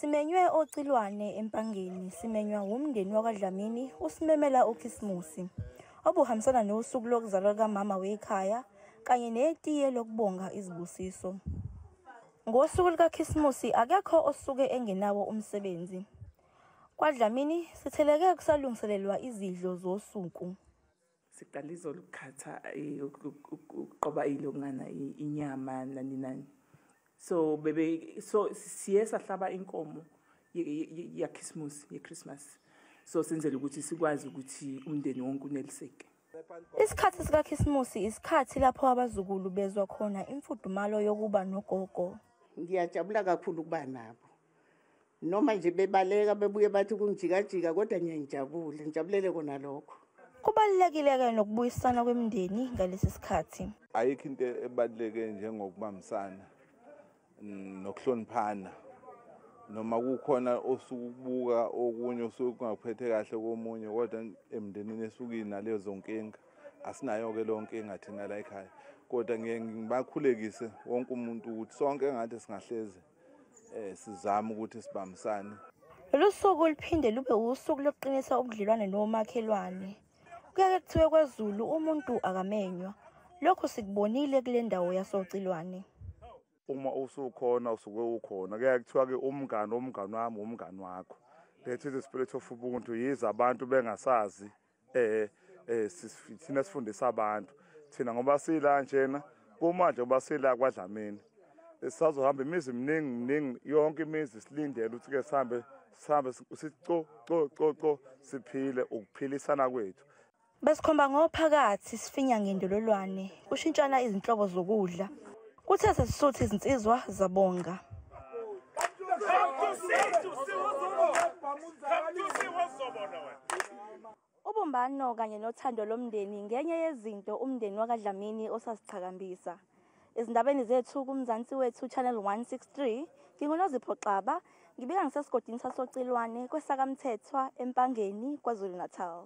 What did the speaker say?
Simenywe oCilwane eMpangeni, simenywa wumndeni wakwaDlamini usimemela uKhisimusi, obuhambisana nosuku lokuzalwa lukamama wekhaya kanye netiye lokubonga izibusiso. Ngosuku lukaKhisimusi akekho osuke engenawo umsebenzi. KwaDlamini sitheleke kusalungiselelwa izidlo zosuku. Siqala izolo ukukhatha ukuqoba ilongana inyama nani nani. So bebe so siye sahlaba inkomo yaKhisimusi yeChristmas. So senzele ukuthi sikwazi ukuthi umndeni wonke uneliseke. Isikhathi sikaKhisimusi isikhathi lapho abazukulu bezwa khona imfudumalo yokuba nogogo. Ngiyajabula kakhulu ukuba nabo. Noma nje bebaleka bebuye bathi kungijikajika kodwa ngiyajabula, ngijabulele kona lokho. Kubalulekile-ke nokubuyisana kwemindeni ngalesi sikhathi. Ayikho into ebaluleke njengokubambisana nokuhloniphana. Noma kukhona osukubuka okunye osuke kungakuphethe kahle komunye kodwa emndenini esukile nalezo nkinga asinayo-ke leyo nkinga thina la ekhaya. Kodwa ngiye ngibakhulekise wonke umuntu ukuthi sonke engathi singahlezi sizame ukuthi sibambisane. Lolu suku luphinde lube usuku lokuqinisa ubudlelwane nomakhelwane. Kuyaye kuthiwe kwaZulu umuntu akamenywa. Lokhu sikubonile kule ndawo yasoCilwane. Uma usukhona usuke ukhona. Kuyaye kuthiwa ke umngani womngani wami umngani wakho. That is the spirit of ubuntu. Yize abantu bengasazi thina sifundisa abantu. Thina ngoba sila njena kumanje ngoba sila kwaDlamini. Sisazohamba imizi eminingi yonke imizi silindele ukuthi ke sihambe sithi co co co co siphile ukuphilisana kwethu. Besikhomba ngophakathi sifinya ngendololwane kushintshana izinhlobo zokudla. Kuthe sesisuthi izinsizwa zabonga. Ubumbano kanye nothando lomndeni ngenye yezinto umndeni wakwaDlamini osasiqhakambisa. Ezindabeni zethu kuMzansi Wethu Channel 163, nginguNozipho Xaba, ngibika ngisesigodini sasoCilwane kwesakamthethwa eMpangeni, KwaZulu-Natal.